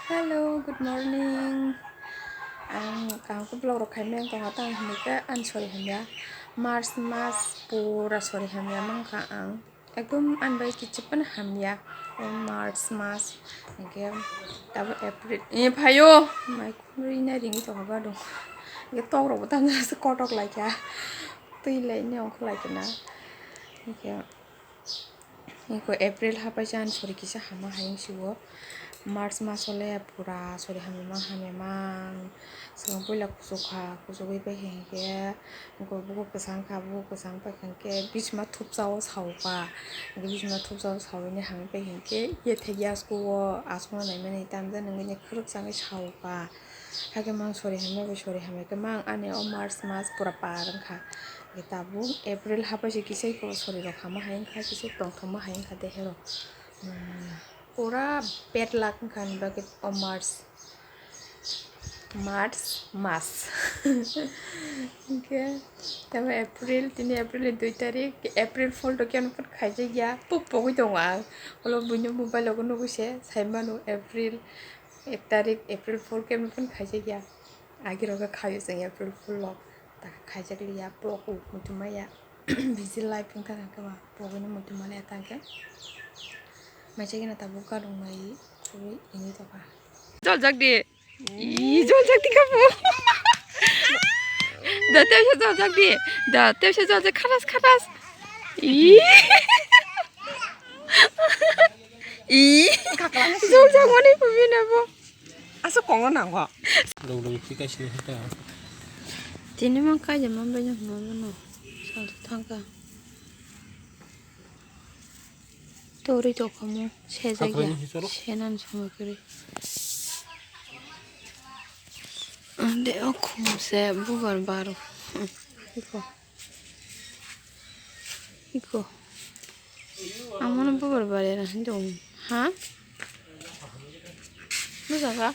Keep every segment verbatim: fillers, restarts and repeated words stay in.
Hello, good morning. Ang kaham khe vlog rok khaimani tongkha, tamo hinwi khe ani sori hamya. March mas pura sori hamya mankha ang. Ekdom ani bai kichu phano hamya. O March mas, hinkhe tabuk April. E phaio, mai khumui na ringwi tongkha ba dong. Hinkhe tok rokbo tamjani kotok laikha. Twi laini ongkha laikha na. Hinkhe Eko April hapaisa ani sori kisa hama hai wngsugo. March maso le pura sori hamya mang hamya mang. Swkang puila kuchuk kha, kuchugwi paikha hinkhe eko bugo kwchang kha, bugo kwchang paikha hinkhe bisima thupsa o sao kha. Hinkhe bisima thupsa o sawi ni hamya paikha hinkhe yethek yasku o aswkno naimani tamjani wngwi khwrwk changwi sao kha. Hakhe mang sori hamya bai sori hamya khe mang ani o March mas pura par wngkha. Tabuk April hapaisa kisa eko sori rok hama hai wngkha, kisa tongthokma hai wngkha de hero. Hmm, pura bad luck wngkha ani bagwi o March, March mas. Hinkhe tamo April, tini April ni dui tarik, April fool to keno phano khaijakya, puk pogwi tongo ang. Ulo buino mobile o nugwi se sai mano April. Ek tarik April fool khe phano khaijakya. Agi rok khe khaio chwng April fool o. Ta khaijak liya, pok muitu maya. Busy life wngkha khe ba pogwino muitu maya ta khe. Maisa gina tabuk gadung mai khurui ini tokha. Joljak di. Ih, joljak di kamu. Da tebsa joljak di. Da tebsa joljak kharas kharas. Ih. Ih. Kaklang si. Joljak mani pubina bo. Asa kongo nango. Rong rong tika sini hita. Tini mang kaija mang bai jang mama no. Sal thangka. Tori to kamo. Sejak ya. Senan sama kiri. Ande o khum se bubar baro. Iko. Iko. Amono bubar bare na dong. Ha? Busa ka?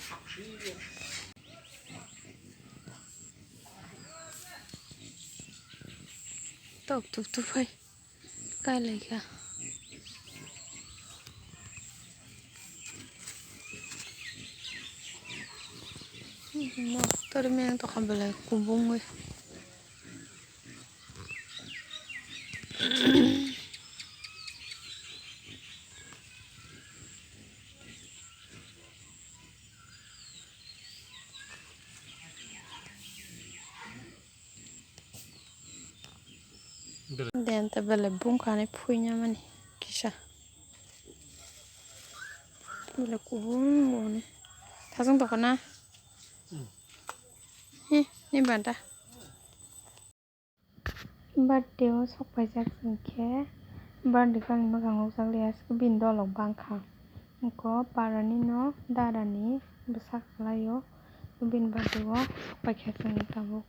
Tok tuk tuk hai. Kai lai ka. Motor meng tokha belai kubung oi. Den ta belai bungkha ni phuina mani kisa. Belai kubung boni. Thajong tokha na? Hmm. Hi, ni banta. Birthday o sok paijak hinkhe birthday kal ni mwkhang nukjak liya, bini dolok bangkha. Eko parani no darani bwsak kwlaio, bini birthday o sok paikha chwng tabuk.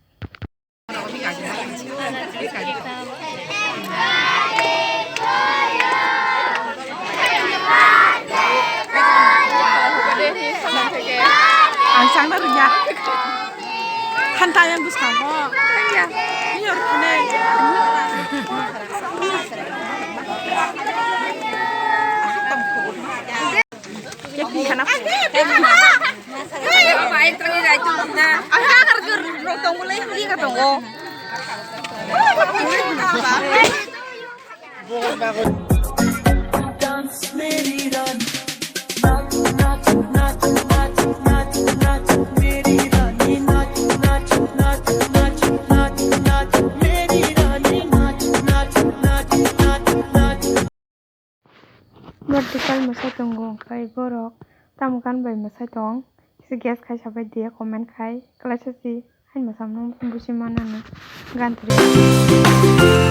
Ang changna rwngya. Khanta yang bwskango. Iya. Iya, rwkhanai. Kepri khana. Ang kakar ke rok tong mulai huli ka tongo. Birthday kal mwsai tongo, hwnkhe borok tamo kan bai mwsai tong? Kisa guess khai sabai di, comment khai. Kwlaisa si haino mwsamung busi manana gan thwrwi.